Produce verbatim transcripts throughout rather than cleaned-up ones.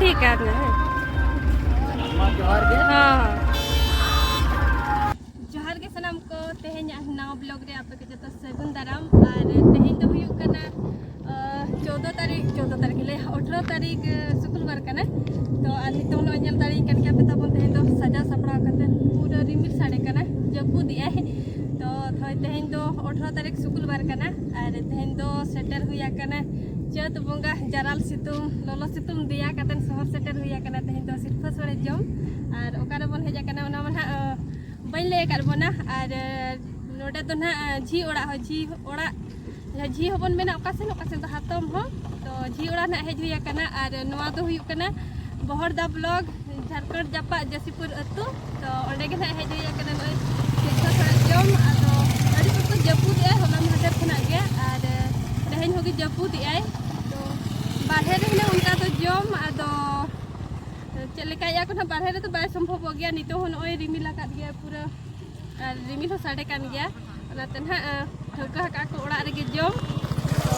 ᱴᱷᱤᱠ ᱜᱮᱭᱟ᱾ ᱦᱮᱸ᱾ ᱡᱚᱦᱟᱨ ᱜᱮ᱾ ᱦᱮᱸ, ᱦᱮᱸ᱾ ᱡᱚᱦᱟᱨ ᱜᱮ ᱥᱟᱱᱟᱢ ᱠᱚ, ᱛᱮᱦᱮᱧᱟᱜ ᱱᱟᱣᱟ vlog ᱨᱮ ᱟᱯᱮ ᱠᱚ ᱡᱚᱛᱚ ᱥᱟᱹᱜᱩᱱ ᱫᱟᱨᱟᱢ᱾ ᱟᱨ ᱛᱮᱦᱮᱧ ᱫᱚ ᱦᱩᱭᱩᱜ ᱠᱟᱱᱟ, ᱟᱸ, ᱪᱳᱫᱽᱫᱳ ᱛᱟᱹᱨᱤᱠᱷ, ᱪᱳᱫᱽᱫᱳ ᱛᱟᱹᱨᱤᱠᱷ ᱞᱟᱹᱭ, ᱟᱴᱷᱨᱚ ᱛᱟᱹᱨᱤᱠᱷ, ᱟᱸ, ᱥᱩᱠᱨᱵᱟᱨ ᱠᱟᱱᱟ᱾ ᱛᱚ ᱟᱨ ᱱᱤᱛᱚᱝ ᱱᱚᱜᱼᱚᱭ ᱧᱮᱞ ᱫᱟᱲᱮᱭᱟᱜ ᱠᱟᱱ ᱜᱮᱭᱟ ᱯᱮ ᱛᱟᱵᱚᱱ, ᱛᱮᱦᱮᱧ ᱫᱚ ᱥᱟᱡᱟᱣ ᱥᱟᱯᱲᱟᱣ ᱠᱟᱛᱮ ᱯᱩᱨᱟᱹ ᱨᱤᱢᱤᱞ ᱥᱟᱰᱮ ᱠᱟᱱᱟ, ᱡᱟᱹᱯᱩᱫ ᱮᱜᱼᱟᱭ᱾ ᱛᱚ ᱦᱳᱭ, ᱛᱮᱦᱮᱧ ᱫᱚ ᱟᱴᱷᱨᱚ ᱛᱟᱹᱨᱤᱠᱷ ᱥᱩᱠᱨᱵᱟᱨ ᱠᱟᱱᱟ᱾ ᱟᱨ ᱛᱮᱦᱮᱧ ᱫᱚ ᱥᱮᱴᱮᱨ ᱦᱩᱭ ᱟᱠᱟᱱᱟ ᱪᱟᱹᱛ ᱵᱚᱸᱜᱟ ᱡᱟᱨᱟᱞ ᱥᱤᱛᱩᱝ, ᱞᱚᱞᱚ ᱥᱤᱛᱩᱝ ᱫᱮᱭᱟ ᱠᱟᱛᱮ ᱥᱚᱦᱚᱨ ᱥᱮᱴᱮᱨ ᱦᱩᱭ ᱟᱠᱟᱱᱟ ᱛᱮᱦᱮᱧ ᱫᱚ ᱥᱤᱨᱯᱷᱟᱹ ᱥᱳᱲᱮ ᱡᱚᱢ᱾ ᱟᱨ ᱚᱠᱟ ᱨᱮᱵᱚᱱ ᱦᱮᱡ ᱟᱠᱟᱱᱟ ᱚᱱᱟ ᱢᱟ ᱱᱟᱦᱟᱜ, ᱟᱸ, ᱵᱟᱹᱧ ᱞᱟᱹᱭ ᱟᱠᱟᱫ ᱵᱚᱱᱟ᱾ ᱟᱨ, ᱟᱸ, ᱱᱚᱰᱮ ᱫᱚ ᱱᱟᱦᱟᱜ, ᱟᱸ, ᱡᱷᱤ ᱚᱲᱟᱜ ᱦᱚᱸ, ᱡᱷᱤ ᱚᱲᱟᱜ, ᱡᱟᱦᱟᱸ ᱡᱷᱤ ᱦᱚᱸᱵᱚᱱ ᱢᱮᱱᱟ ᱚᱠᱟ ᱥᱮᱱ, ᱚᱠᱟ ᱥᱮᱱ ᱫᱚ ᱦᱟᱛᱚᱢ ᱦᱚᱸ᱾ ᱛᱚ ᱡᱷᱤ ᱚᱲᱟᱜ ᱱᱟᱦᱟᱜ ᱦᱮᱡ ᱦᱩᱭ ᱟᱠᱟᱱᱟ᱾ ᱟᱨ ᱱᱚᱣᱟ ᱫᱚ ᱦᱩᱭᱩᱜ ᱠᱟᱱᱟ ᱵᱚᱦᱚᱲᱫᱟ block, ᱡᱷᱟᱲᱠᱷᱚᱸᱰ ᱡᱟᱯᱟᱜ ᱡᱟᱹᱥᱤᱯᱩᱨ ᱟᱹᱛᱩ᱾ ᱛᱚ ᱚᱸᱰᱮ ᱜᱮ ᱱᱟᱦᱟᱜ ᱦᱮᱡ ᱦᱩᱭ ᱟᱠᱟᱱᱟ ᱱᱚᱜᱼᱚᱭ ᱥᱤᱨᱯᱷᱟᱹ ᱥᱳᱲᱮ ᱡᱚᱢ᱾ ᱟᱫᱚ ᱟᱹᱰᱤ ᱥᱚᱠᱛᱚ ᱡᱟᱹᱯᱩᱫ ᱮᱜᱼᱟᱭ ᱦᱚᱞᱟ ᱢᱟᱦᱫᱮᱨ ᱠᱷᱚᱱᱟᱜ ᱜᱮ, ᱟᱨ ᱛᱮᱦᱮᱧ ᱦᱚᱸᱜᱮ ᱡᱟᱹᱯᱩᱫ ᱮᱜᱼᱟᱭ᱾ ᱛᱚ ᱵᱟᱨᱦᱮ ᱨᱮ ᱦᱩᱱᱟᱹᱝ ᱚᱱᱠᱟ ᱫᱚ ᱡᱚᱢ, ᱟᱫᱚ ᱪᱮᱫ ᱞᱮᱠᱟᱭᱮᱜᱼᱟ ᱠᱚ ᱱᱟᱦᱟᱜ, ᱵᱟᱨᱦᱮ ᱨᱮᱫᱚ ᱵᱟᱭ ᱥᱚᱢᱵᱷᱚᱵᱚᱜ ᱜᱮᱭᱟ᱾ ᱱᱤᱛᱚᱜ ᱦᱚᱸ ᱱᱚᱜᱼᱚᱭ ᱨᱤᱢᱤᱞ ᱟᱠᱟᱫ ᱜᱮᱭᱟ ᱯᱩᱨᱟᱹ, ᱟᱨ ᱨᱤᱢᱤᱞ ᱦᱚᱸ ᱥᱟᱰᱮ ᱠᱟᱱ ᱜᱮᱭᱟ᱾ ᱚᱱᱟᱛᱮ ᱱᱟᱦᱟᱜ, ᱟᱸ, ᱴᱷᱟᱹᱣᱠᱟᱹ ᱟᱠᱟᱫ ᱠᱚ ᱚᱲᱟᱜ ᱨᱮᱜᱮ ᱡᱚᱢ᱾ ᱛᱚ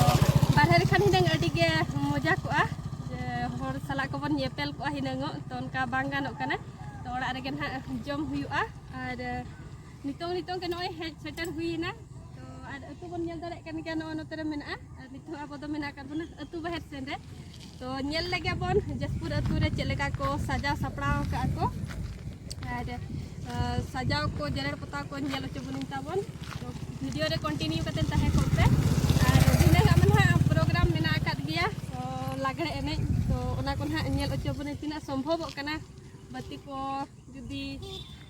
ᱵᱟᱨᱦᱮ ᱨᱮᱠᱷᱟᱱ ᱦᱩᱱᱟᱹᱝ ᱟᱹᱰᱤ ᱜᱮ ᱢᱚᱡᱟ ᱠᱚᱜᱼᱟ, ᱡᱮ ᱦᱚᱲ ᱥᱟᱞᱟᱜ ᱠᱚᱵᱚᱱ ᱧᱮᱯᱮᱞ ᱠᱚᱜᱼᱟ ᱦᱩᱱᱟᱹᱝᱚᱜ, ᱛᱚ ᱚᱱᱠᱟ ᱵᱟᱝ ᱜᱟᱱᱚᱜ ᱠᱟᱱᱟ᱾ ᱛᱚ ᱚᱲᱟᱜ ᱨᱮᱜᱮ ᱱᱟᱦᱟᱜ ᱡᱚᱢ ᱦᱩᱭᱩᱜᱼᱟ᱾ ᱟᱨ ᱱᱤᱛᱚᱝ ᱱᱤᱛᱚᱝ ᱜᱮ ᱱᱚᱜᱼᱚᱭ ᱦᱮᱡ ᱥᱮᱴᱮᱨ ᱦᱩᱭᱮᱱᱟ᱾ ᱛᱚ ᱟᱨ ᱟᱹᱛᱩ ᱵᱚᱱ ᱧᱮᱞ ᱫᱟᱲᱮᱭᱟᱜ ᱠᱟᱱ ᱜᱮᱭᱟ, ᱱᱚᱜᱼᱚ ᱱᱚᱛᱮ ᱨᱮ ᱢᱮᱱᱟᱜᱼᱟ᱾ ᱟᱨ ᱱᱤᱛᱚᱝ ᱟᱵᱚ ᱫᱚ ᱢᱮᱱᱟᱜ ᱟᱠᱟᱫ ᱵᱚᱱᱟ ᱟᱹᱛᱩ ᱵᱟᱦᱮᱨ ᱥᱮᱱ ᱨᱮ᱾ ᱛᱚ ᱧᱮᱞ ᱞᱮᱜᱮ ᱵᱚᱱ ᱡᱟᱹᱥᱯᱩᱨ ᱟᱹᱛᱩ ᱨᱮ ᱪᱮᱫ ᱞᱮᱠᱟ ᱠᱚ ᱥᱟᱡᱟᱣ ᱥᱟᱯᱲᱟᱣ ᱟᱠᱟᱫᱼᱟ ᱠᱚ᱾ ᱟᱨ, ᱟᱸ, ᱥᱟᱡᱟᱣ ᱠᱚ, ᱡᱮᱨᱮᱲ ᱯᱚᱛᱟᱣ ᱠᱚ ᱧᱮᱞ ᱦᱚᱪᱚ ᱵᱚᱱᱟᱹᱧ ᱛᱟᱵᱚᱱ᱾ ᱛᱚ ᱵᱷᱤᱰᱤᱭᱳ ᱨᱮ ᱠᱚᱱᱴᱤᱱᱤᱭᱩ ᱠᱟᱛᱮ ᱛᱟᱦᱮᱸ ᱠᱚᱜ ᱯᱮ᱾ ᱟᱨ ᱫᱷᱤᱱᱟᱹᱝ ᱟᱜ ᱢᱟ ᱱᱟᱦᱟᱜ ᱯᱨᱳᱜᱨᱟᱢ ᱢᱮᱱᱟᱜ ᱟᱠᱟᱫ ᱜᱮᱭᱟ, ᱛᱚ ᱞᱟᱜᱽᱲᱮ ᱮᱱᱮᱡ, ᱛᱚ ᱚᱱᱟ ᱠᱚ ᱱᱟᱦᱟᱜ ᱧᱮᱞ ᱦᱚᱪᱚ ᱵᱚᱱᱟᱹᱧ ᱛᱤᱱᱟᱹᱜ ᱥᱚᱢᱵᱷᱚᱵᱚᱜ ᱠᱟᱱᱟ᱾ ᱵᱟᱹᱛᱤ ᱠᱚ ᱡᱩᱫᱤ,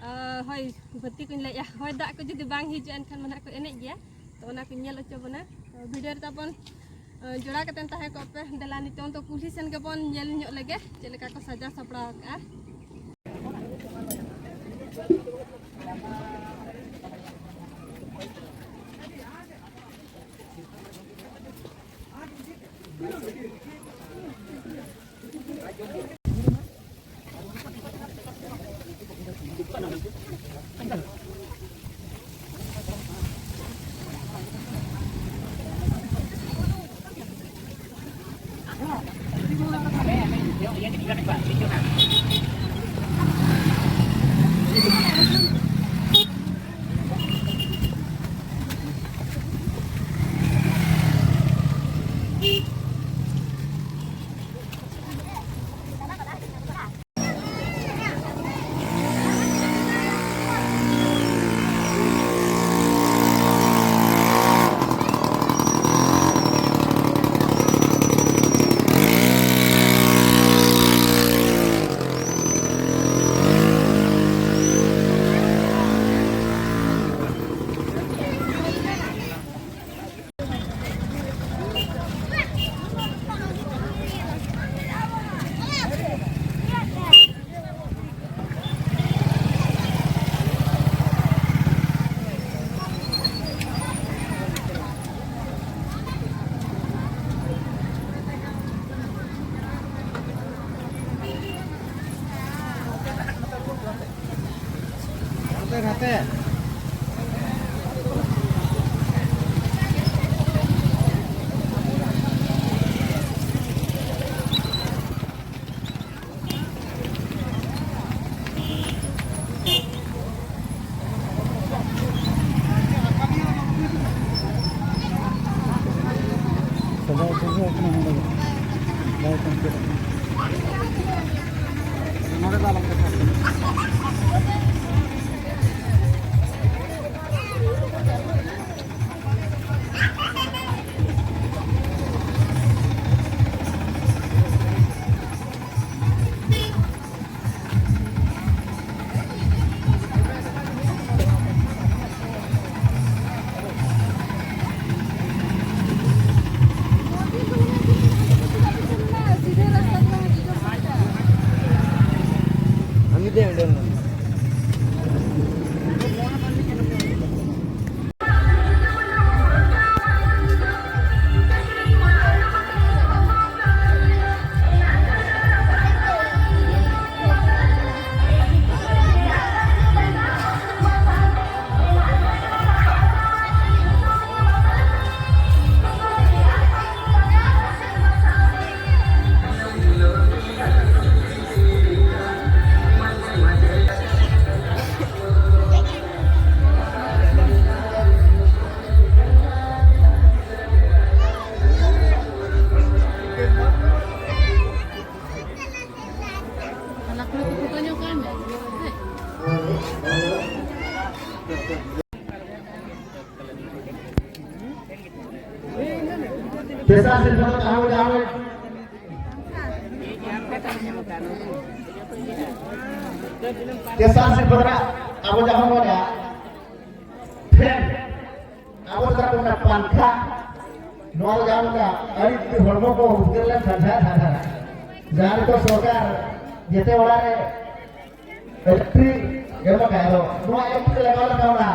ᱟᱸ, ᱦᱚᱭ, ᱵᱟᱹᱛᱤ ᱠᱚᱧ ᱞᱟᱹᱭᱮᱜᱼᱟ, ᱦᱚᱭ ᱫᱟᱜ ᱠᱚ ᱡᱩᱫᱤ ᱵᱟᱝ ᱦᱤᱡᱩᱜᱼᱟ, ᱮᱱᱠᱷᱟᱱ ᱢᱟ ᱱᱟᱦᱟᱜ ᱠᱚ ᱮᱱᱮᱡ ᱜᱮᱭᱟ᱾ ᱛᱚ ᱚᱱᱟ ᱠᱚᱧ ᱧᱮᱞ ᱦᱚᱪᱚ ᱵᱚᱱᱟ᱾ ᱛᱚ ᱵᱷᱤᱰᱤᱭᱳ ᱨᱮ ᱛᱟᱵᱚᱱ, ᱟᱸ, ᱡᱚᱲᱟᱣ ᱠᱟᱛᱮᱱ ᱛᱟᱦᱮᱸ ᱠᱚᱜ ᱯᱮ᱾ ᱫᱮᱞᱟ ᱱᱤᱛᱚᱝ ᱫᱚ ᱠᱩᱞᱦᱤ ᱥᱮᱱ ᱜᱮᱵᱚᱱ ᱧᱮᱞ ᱧᱚᱜ ᱞᱮᱜᱮ ᱪᱮᱫ ᱞᱮᱠᱟ ᱠᱚ ᱥᱟᱡᱟᱣ ᱥᱟᱯᱲᱟᱣ ᱟᱠᱟᱜᱼᱟ᱾ ᱛᱮᱥᱟᱨ ᱥᱤᱨᱯᱟᱹ ᱫᱚ ᱟᱵᱚ ᱡᱟᱦᱟᱸ ᱵᱚᱱ, ᱛᱮᱥᱟᱨ ᱥᱤᱨᱯᱟᱹ ᱫᱚ ᱟᱵᱚ ᱡᱟᱦᱟᱸ ᱵᱚᱱ ᱢᱮᱱᱟ, ᱯᱷᱮᱱ, ᱟᱵᱚ ᱡᱟᱦᱟᱸ ᱵᱚᱱ ᱢᱮᱱᱟ ᱯᱟᱝᱠᱷᱟ, ᱱᱚᱣᱟ ᱫᱚ ᱡᱟᱦᱟᱸ ᱵᱚᱱ ᱢᱮᱱᱟ ᱟᱹᱰᱤ ᱦᱚᱲᱢᱚ ᱠᱚ ᱩᱫᱽᱜᱟᱹᱨ ᱞᱮᱱᱠᱷᱟᱱ ᱡᱟᱦᱟᱸ, ᱡᱟᱦᱟᱸ, ᱡᱟᱦᱟᱸ, ᱡᱟᱦᱟᱸ ᱨᱮᱫᱚ ᱥᱚᱨᱠᱟᱨ ᱡᱮᱛᱮ ᱚᱲᱟᱜ ᱨᱮ ᱤᱞᱮᱠᱴᱨᱤᱠ ᱮᱢ ᱟᱠᱟᱫ, ᱟᱫᱚ ᱱᱚᱣᱟ ᱤᱞᱮᱠᱴᱨᱤᱠ ᱞᱟᱜᱟᱣ ᱞᱮᱠᱷᱟᱱ ᱚᱱᱟ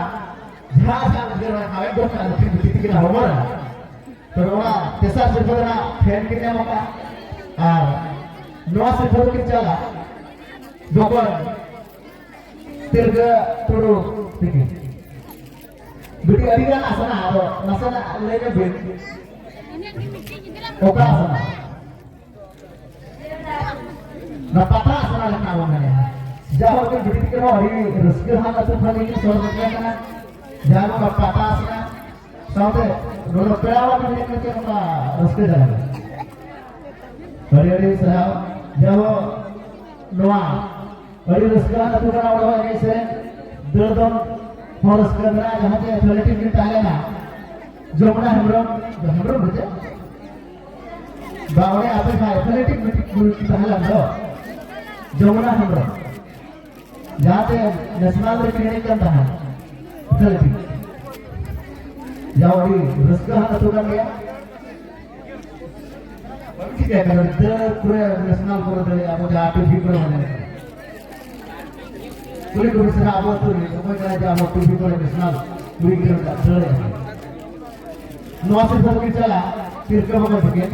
ᱡᱟᱦᱟᱸ ᱥᱟᱶ ᱩᱫᱽᱜᱟᱹᱨ ᱚᱱᱟ ᱦᱟᱣᱮᱫ ᱫᱚ ᱠᱟᱱᱟ, ᱞᱩᱴᱤ ᱞᱩᱴᱤ ᱛᱮᱜᱮ ᱦᱚᱲᱢᱚ ᱨᱮ᱾ ᱛᱚᱵᱮ ᱚᱱᱟ ᱛᱮᱥᱟᱨ ᱥᱤᱨᱯᱟᱹ ᱨᱮᱱᱟᱜ ᱯᱷᱮᱱ ᱠᱤᱱ ᱮᱢ ᱟᱠᱟᱫ᱾ ᱟᱨ ᱱᱚᱣᱟ ᱥᱤᱨᱯᱟᱹ ᱫᱚᱠᱤᱱ ᱪᱟᱞᱟ ᱵᱚᱠᱚᱧ ᱛᱤᱞᱠᱟᱹ ᱴᱩᱰᱩ ᱛᱤᱠᱤᱱ᱾ ᱵᱤᱴᱤ, ᱟᱹᱰᱤ ᱜᱟᱱ ᱟᱥᱱᱟ, ᱟᱫᱚ ᱱᱟᱥᱮᱱᱟᱜ ᱞᱟᱹᱭ ᱧᱚᱜ ᱵᱤᱱ᱾ ᱚᱠᱟ ᱟᱥᱱᱟ? ᱚᱱᱟ ᱯᱟᱛᱟ ᱟᱥᱱᱟ ᱞᱮᱠᱟ ᱵᱚᱱ ᱢᱮᱱᱮᱫᱼᱟ᱾ ᱡᱟᱭᱦᱳᱠ, ᱵᱤᱴᱤ ᱛᱤᱠᱤᱱ ᱦᱚᱸ ᱟᱹᱰᱤ ᱨᱟᱹᱥᱠᱟᱹ ᱦᱟᱱ ᱟᱹᱛᱩ ᱠᱷᱚᱱ ᱜᱮᱠᱤᱱ ᱥᱚᱦᱚᱨ ᱥᱮᱴᱮᱨ ᱠᱟᱱᱟ᱾ ᱡᱟᱦᱟᱸ ᱱᱚᱝᱠᱟ ᱯᱟᱛᱟ ᱟᱥᱱᱟ ᱥᱟᱶᱛᱮ ᱱᱚᱰᱮ ᱯᱮᱲᱟ ᱚᱲᱟᱜ ᱵᱤᱱ ᱦᱮᱡ ᱞᱮᱱᱠᱷᱟᱱ ᱱᱚᱝᱠᱟ ᱨᱟᱹᱥᱠᱟᱹ ᱡᱟᱭᱜᱟ ᱜᱮ᱾ ᱟᱹᱰᱤ ᱟᱹᱰᱤ ᱥᱟᱨᱦᱟᱣ᱾ ᱡᱟᱭᱦᱳᱠ, ᱱᱚᱣᱟ ᱟᱹᱰᱤ ᱨᱟᱹᱥᱠᱟᱹ ᱟᱱ ᱟᱹᱛᱩ ᱠᱟᱱᱟ, ᱚᱸᱰᱮ ᱦᱚᱸ ᱮᱱᱮᱡ ᱥᱮᱨᱮᱧ, ᱫᱟᱹᱲ ᱫᱚᱱ ᱦᱚᱸ ᱨᱟᱹᱥᱠᱟᱹ ᱢᱮᱱᱟᱜᱼᱟ᱾ ᱡᱟᱦᱟᱸ ᱪᱮ athletic ᱠᱤᱱ ᱛᱟᱦᱮᱸ ᱞᱮᱱᱟ, ᱡᱚᱢᱩᱱᱟ ᱦᱮᱢᱵᱨᱚᱢ, ᱦᱮᱢᱵᱨᱚᱢ ᱜᱮ ᱪᱮ? ᱵᱟ, ᱚᱸᱰᱮ ᱟᱯᱮ ᱡᱟᱦᱟᱸ athletic ᱢᱤᱫᱴᱤᱡ ᱠᱩᱲᱤ ᱛᱟᱦᱮᱸ ᱞᱮᱱ ᱫᱚ, ᱡᱚᱢᱩᱱᱟ ᱦᱮᱢᱵᱨᱚᱢ, ᱡᱟᱦᱟᱸ ᱛᱮ national ᱨᱮ ᱠᱤᱱ ᱮᱱᱮᱡ ᱠᱟᱱ ᱛᱟᱦᱮᱸᱫ, athletic᱾ ᱡᱟᱦᱟᱸ ᱟᱹᱰᱤ ᱨᱟᱹᱥᱠᱟᱹ ᱟᱱ ᱟᱹᱛᱩ ᱠᱟᱱ ᱜᱮᱭᱟ᱾ ᱴᱷᱤᱠ ᱜᱮᱭᱟ, ᱠᱟᱨᱚᱱ ᱫᱟᱹᱲ ᱠᱚᱨᱮ national ᱠᱚᱨᱮ ᱫᱟᱹᱲ ᱟᱵᱚ ᱡᱟᱦᱟᱸ ᱴᱤᱵᱷᱤ ᱠᱚᱨᱮ ᱵᱚᱱ ᱧᱮᱞ ᱠᱟᱱᱟ᱾ ᱠᱩᱞᱤ ᱠᱚᱵᱤᱱ ᱥᱮ ᱟᱵᱚ ᱟᱹᱛᱩ ᱨᱤᱱᱤᱡ ᱚᱠᱚᱭ ᱠᱟᱱᱟᱭ ᱡᱮ ᱟᱵᱚ ᱴᱤᱵᱷᱤ ᱠᱚᱨᱮ national ᱠᱩᱲᱤ ᱜᱤᱫᱽᱨᱟᱹ ᱴᱟᱜ ᱫᱟᱹᱲ ᱮᱫ? ᱱᱚᱣᱟ ᱥᱤᱨᱯᱟᱹ ᱫᱚᱠᱤᱱ ᱪᱟᱞᱟ ᱛᱤᱞᱠᱟᱹ ᱵᱟᱵᱟ ᱛᱟᱹᱠᱤᱱ᱾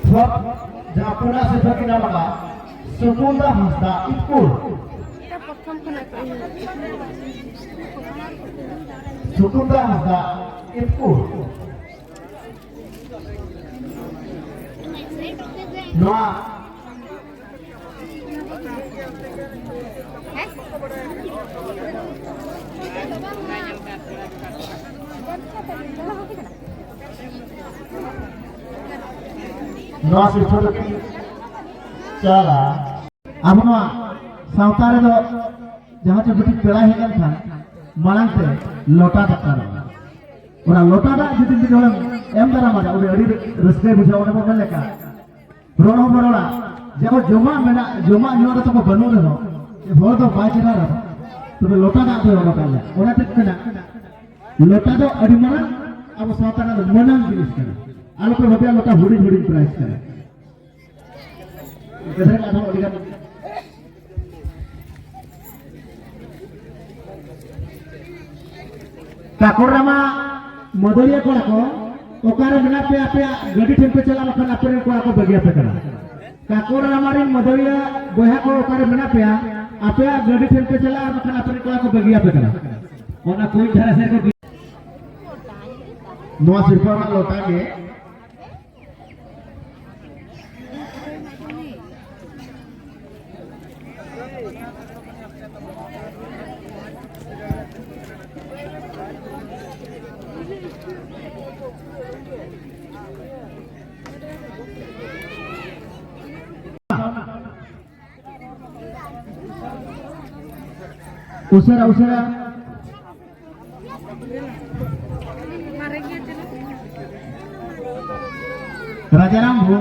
ᱛᱷᱚᱠ ᱡᱟᱦᱟᱸ ᱯᱩᱱᱟ ᱥᱤᱨᱯᱷᱟᱹ ᱠᱤᱱ ᱧᱟᱢ ᱟᱠᱟᱫ ᱥᱩᱠᱩᱱᱫᱟ ᱦᱟᱸᱥᱫᱟ ᱤᱛᱠᱩᱲ᱾ ᱥᱩᱠᱩᱱᱫᱟ ᱦᱟᱸᱥᱫᱟ ᱤᱛᱠᱩᱲ᱾ ᱱᱚᱣᱟ ᱱᱚᱣᱟ ᱥᱤᱨᱯᱷᱟᱹ ᱫᱚ ᱪᱟᱞᱟ᱾ ᱟᱵᱚ ᱱᱚᱣᱟ ᱥᱟᱶᱛᱟ ᱨᱮᱫᱚ ᱡᱟᱦᱟᱸ ᱪᱮ ᱢᱤᱫᱴᱤᱡ ᱯᱮᱲᱟᱭ ᱦᱮᱡ ᱞᱮᱱᱠᱷᱟᱱ ᱢᱟᱲᱟᱝ ᱛᱮ ᱞᱚᱴᱟ ᱫᱟᱜ ᱠᱟᱱᱟ᱾ ᱚᱱᱟ ᱞᱚᱴᱟ ᱫᱟᱜ ᱡᱩᱫᱤ ᱢᱤᱫ ᱦᱚᱲᱮᱢ ᱮᱢ ᱫᱟᱨᱟᱢᱟ, ᱩᱱᱤ ᱟᱹᱰᱤ ᱨᱟᱹᱥᱠᱟᱹᱭ ᱵᱩᱡᱷᱟᱹᱣᱟ᱾ ᱚᱱᱮ ᱵᱚᱱ ᱢᱮᱱ ᱞᱮᱠᱟ, ᱨᱚᱲ ᱦᱚᱸ ᱵᱚ ᱨᱚᱲᱟ, ᱡᱟᱦᱟᱸ ᱡᱚᱢᱟᱜ ᱢᱮᱱᱟᱜ, ᱡᱚᱢᱟᱜ ᱧᱩᱣᱟᱜ ᱫᱚ ᱛᱟᱠᱚ ᱵᱟᱹᱱᱩᱜ ᱨᱮᱦᱚᱸ, ᱦᱚᱲ ᱫᱚ ᱵᱟᱭ ᱪᱮᱦᱨᱟ ᱨᱮᱦᱚᱸ, ᱛᱚᱵᱮ ᱞᱚᱴᱟ ᱫᱟᱜ ᱫᱚᱭ ᱚᱰᱚᱠ ᱟᱞᱮᱭᱟ᱾ ᱚᱱᱟᱛᱮ ᱢᱮᱱᱟ, ᱞᱚᱴᱟ ᱫᱚ ᱟᱹᱰᱤ ᱢᱟᱨᱟᱝ ᱟᱵᱚ ᱥᱟᱶᱛᱟ ᱨᱮᱱᱟᱜ ᱫᱚ ᱢᱟᱹᱱᱟᱱ ᱡᱤᱱᱤᱥ ᱠᱟᱱᱟ᱾ ᱟᱞᱚᱯᱮ ᱵᱷᱟᱵᱤᱭᱟ ᱞᱚᱴᱟ ᱦᱩᱰᱤᱧ ᱦᱩᱰᱤᱧ prize ᱠᱟᱱᱟ᱾ ᱜᱤᱫᱽᱨᱟᱹ ᱟᱨᱦᱚᱸ ᱟᱹᱰᱤ ᱜᱟᱱ ᱠᱟᱠᱚᱨ ᱨᱟᱢᱟ ᱢᱟᱹᱫᱟᱹᱲᱤᱭᱟᱹ ᱠᱚᱲᱟ ᱠᱚ, ᱚᱠᱟᱨᱮ ᱢᱮᱱᱟᱜ ᱯᱮᱭᱟ? ᱟᱯᱮᱭᱟᱜ ᱜᱟᱹᱰᱤ ᱴᱷᱮᱱ ᱯᱮ ᱪᱟᱞᱟᱜ, ᱵᱟᱠᱷᱟᱱ ᱟᱯᱮ ᱨᱮᱱ ᱠᱚᱲᱟ ᱠᱚ ᱵᱟᱹᱜᱤᱭᱟᱯᱮ ᱠᱟᱱᱟ᱾ ᱠᱟᱠᱚᱨ ᱨᱟᱢᱟ ᱨᱮᱱ ᱢᱟᱹᱫᱟᱹᱲᱤᱭᱟᱹ ᱵᱚᱭᱦᱟ ᱠᱚ, ᱚᱠᱟᱨᱮ ᱢᱮᱱᱟᱜ ᱯᱮᱭᱟ? ᱟᱯᱮᱭᱟᱜ ᱜᱟᱹᱰᱤ ᱴᱷᱮᱱ ᱯᱮ ᱪᱟᱞᱟᱜ, ᱟᱨ ᱵᱟᱠᱷᱟᱱ ᱟᱯᱮ ᱨᱮᱱ ᱠᱚᱲᱟ ᱠᱚ ᱵᱟᱹᱜᱤᱭᱟᱯᱮ ᱠᱟᱱᱟ᱾ ᱚᱱᱟ ᱠᱩᱧ ᱫᱷᱟᱨᱮ ᱥᱮᱫ ᱠᱚ ᱱᱚᱣᱟ ᱥᱤᱨᱯᱟᱹ ᱨᱮᱱᱟᱜ ᱞᱚᱴᱟ ᱜᱮ᱾ ᱩᱥᱟᱹᱨᱟ, ᱩᱥᱟᱹᱨᱟ᱾ ᱨᱟᱡᱟᱨᱟᱢ ᱵᱷᱩ,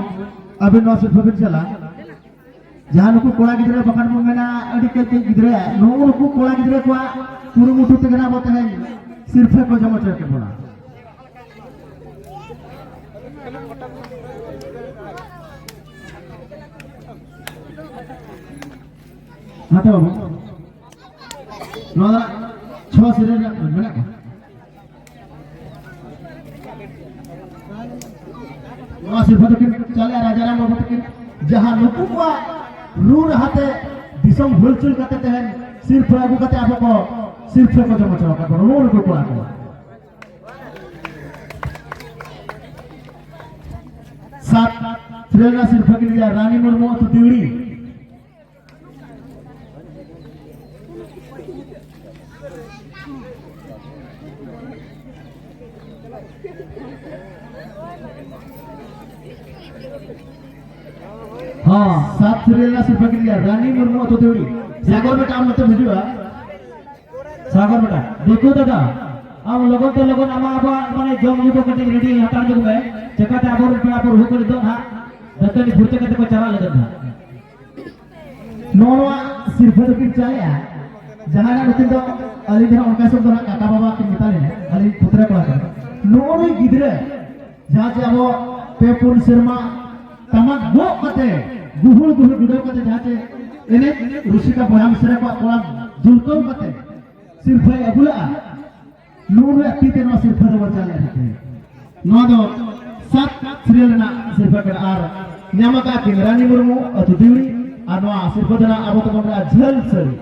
ᱟᱹᱵᱤᱱ ᱱᱚᱣᱟ ᱥᱤᱨᱯᱟᱹ ᱵᱤᱱ ᱪᱟᱞᱟ᱾ ᱡᱟᱦᱟᱸ ᱱᱩᱠᱩ ᱠᱚᱲᱟ ᱜᱤᱫᱽᱨᱟᱹ, ᱵᱟᱠᱷᱟᱱ ᱵᱚᱱ ᱢᱮᱱᱟ ᱟᱹᱰᱤ ᱠᱟᱹᱡ ᱠᱟᱹᱡ ᱜᱤᱫᱽᱨᱟᱹ, ᱱᱩᱜᱼᱩ ᱱᱩᱠᱩ ᱠᱚᱲᱟ ᱜᱤᱫᱽᱨᱟᱹ ᱠᱚᱣᱟᱜ ᱠᱩᱨᱩᱢᱩᱴᱩ ᱛᱮᱜᱮ ᱱᱟᱜ ᱟᱵᱚ ᱛᱮᱦᱮᱧ ᱥᱤᱨᱯᱷᱟᱹ ᱠᱚ ᱡᱚᱢ ᱦᱚᱪᱚᱭᱮᱫ ᱵᱚᱱᱟ᱾ ᱢᱟᱛᱚ ᱵᱟᱹᱵᱩ, ᱱᱚᱣᱟ ᱫᱚ ᱪᱷᱚ ᱥᱤᱨᱟᱹ ᱨᱮᱱᱟᱜ ᱢᱮᱱᱟᱜ ᱠᱚᱣᱟ᱾ ᱱᱚᱣᱟ ᱥᱤᱨᱯᱷᱟᱹ ᱫᱚᱠᱤᱱ ᱪᱟᱞᱮᱜᱼᱟ ᱨᱟᱡᱟᱨᱟᱢ ᱵᱟᱹᱵᱩ ᱛᱟᱹᱠᱤᱱ, ᱡᱟᱦᱟᱸ ᱱᱩᱠᱩ ᱠᱚᱣᱟᱜ ᱨᱩ ᱨᱟᱦᱟᱛᱮ ᱫᱤᱥᱚᱢ ᱦᱩᱞᱪᱩᱞ ᱠᱟᱛᱮ ᱛᱮᱦᱮᱧ ᱥᱤᱨᱯᱷᱟᱹ ᱟᱹᱜᱩ ᱠᱟᱛᱮ ᱟᱵᱚ ᱠᱚ ᱥᱤᱨᱯᱷᱟᱹ ᱠᱚ ᱡᱚᱢ ᱦᱚᱪᱚ ᱟᱠᱟᱫ ᱵᱚᱱᱟ, ᱱᱩᱜᱼᱩ ᱱᱩᱠᱩ ᱠᱚᱲᱟ ᱠᱚ᱾ ᱥᱟᱛ ᱥᱤᱨᱟᱹ ᱨᱮᱱᱟᱜ ᱥᱤᱨᱯᱷᱟᱹ ᱠᱤᱱ ᱤᱫᱤᱭᱟ ᱨᱟᱱᱤ ᱢᱩᱨᱢᱩ ᱟᱹᱛᱩ ᱫᱤᱣᱲᱤ᱾ ᱦᱚᱸ, ᱥᱟᱛ ᱥᱤᱨᱤᱭᱟᱞ ᱨᱮᱱᱟᱜ ᱥᱤᱨᱯᱟᱹ ᱠᱤᱱ ᱜᱮᱭᱟ ᱨᱟᱱᱤ ᱢᱩᱨᱢᱩ ᱟᱹᱛᱩ ᱫᱮᱣᱲᱤ᱾ ᱥᱟᱜᱚᱨ ᱵᱮᱴᱟ, ᱟᱢ ᱱᱚᱛᱮᱢ ᱦᱤᱡᱩᱜᱼᱟ᱾ ᱥᱟᱜᱚᱨ ᱵᱮᱴᱟ, ᱫᱤᱠᱩ ᱫᱟᱫᱟ, ᱟᱢ ᱞᱚᱜᱚᱱ ᱛᱮ ᱞᱚᱜᱚᱱ ᱟᱢᱟᱜ ᱟᱵᱚᱣᱟᱜ ᱢᱟᱱᱮ ᱡᱚᱢ ᱧᱩ ᱠᱚ ᱠᱟᱹᱴᱤᱡ ᱨᱮᱰᱤ ᱦᱟᱛᱟᱲ ᱧᱚᱜ ᱢᱮ᱾ ᱪᱮᱠᱟᱛᱮ ᱟᱵᱚᱨᱮᱱ ᱯᱮᱲᱟ ᱯᱩᱨᱵᱷᱩ ᱠᱚ ᱱᱤᱛᱚᱜ ᱦᱟᱸᱜ ᱫᱟᱹᱛᱟᱹᱱᱤ ᱯᱷᱩᱨᱪᱟᱹ ᱠᱟᱛᱮ ᱠᱚ ᱪᱟᱞᱟᱜ ᱞᱟᱹᱜᱤᱫ ᱦᱟᱸᱜ᱾ ᱱᱚᱣᱟ ᱥᱤᱨᱯᱟᱹ ᱫᱚᱠᱤᱱ ᱪᱟᱞᱮᱜᱼᱟ, ᱡᱟᱦᱟᱸ ᱱᱟᱜ ᱱᱩᱠᱤᱱ ᱫᱚ ᱟᱹᱞᱤᱧ ᱫᱚ ᱦᱟᱸᱜ ᱚᱱᱠᱟ ᱥᱚᱵᱫᱚ ᱦᱟᱸᱜ ᱠᱟᱠᱟ ᱵᱟᱵᱟ ᱠᱤᱱ ᱢᱮᱛᱟ ᱞᱤᱧᱟ, ᱟᱹᱞᱤᱧ ᱯᱩᱛᱨᱟᱹ ᱠᱚᱲᱟ ᱠᱟᱱᱟ᱾ ᱱᱚᱜᱼᱚ ᱱᱩᱭ ᱜᱤᱫᱽᱨᱟᱹ ᱡᱟᱦᱟᱸ ᱪᱮ ᱟᱵᱚ ᱯᱮ ᱯᱩᱱ ᱥᱮᱨᱢᱟ ᱴᱟᱢᱟᱠ ᱜᱚᱜ ᱠᱟᱛᱮ, ᱜᱩᱦᱩᱲ ᱜᱩᱦᱩᱲ ᱜᱩᱰᱟᱹᱣ ᱠᱟᱛᱮ ᱡᱟᱦᱟᱸ ᱪᱮ ᱮᱱᱮᱡ ᱨᱩᱥᱤᱠᱟ ᱵᱚᱭᱦᱟ ᱢᱤᱥᱨᱟ ᱠᱚᱣᱟᱜ ᱠᱚᱲᱟᱢ ᱫᱩᱞᱠᱟᱹᱣ ᱠᱟᱛᱮ ᱥᱤᱨᱯᱷᱟᱹᱭ ᱟᱹᱜᱩ ᱞᱟᱜᱼᱟ, ᱱᱩᱜᱼᱩ ᱱᱩᱭᱟᱜ ᱛᱤ ᱛᱮ ᱱᱚᱣᱟ ᱥᱤᱨᱯᱷᱟᱹ ᱫᱚᱵᱚ ᱪᱟᱞ ᱮᱫ ᱛᱟᱦᱮᱸ᱾ ᱱᱚᱣᱟ ᱫᱚ ᱥᱟᱛ ᱥᱤᱨᱤᱭᱟᱞ ᱨᱮᱱᱟᱜ ᱥᱤᱨᱯᱷᱟᱹ ᱠᱟᱱᱟ ᱟᱨ ᱧᱟᱢ ᱟᱠᱟᱫ ᱠᱤᱱ ᱨᱟᱱᱤ ᱢᱩᱨᱢᱩ ᱟᱹᱛᱩ ᱫᱤᱣᱲᱤ᱾ ᱟᱨ ᱱᱚᱣᱟ ᱥᱤᱨᱯᱷᱟᱹ ᱫᱚ ᱱᱟᱜ ᱟᱵᱚ ᱛᱮᱵᱚᱱ ᱢᱮᱱᱟ ᱡᱷᱟᱹᱞ ᱥᱟᱹᱲᱤ᱾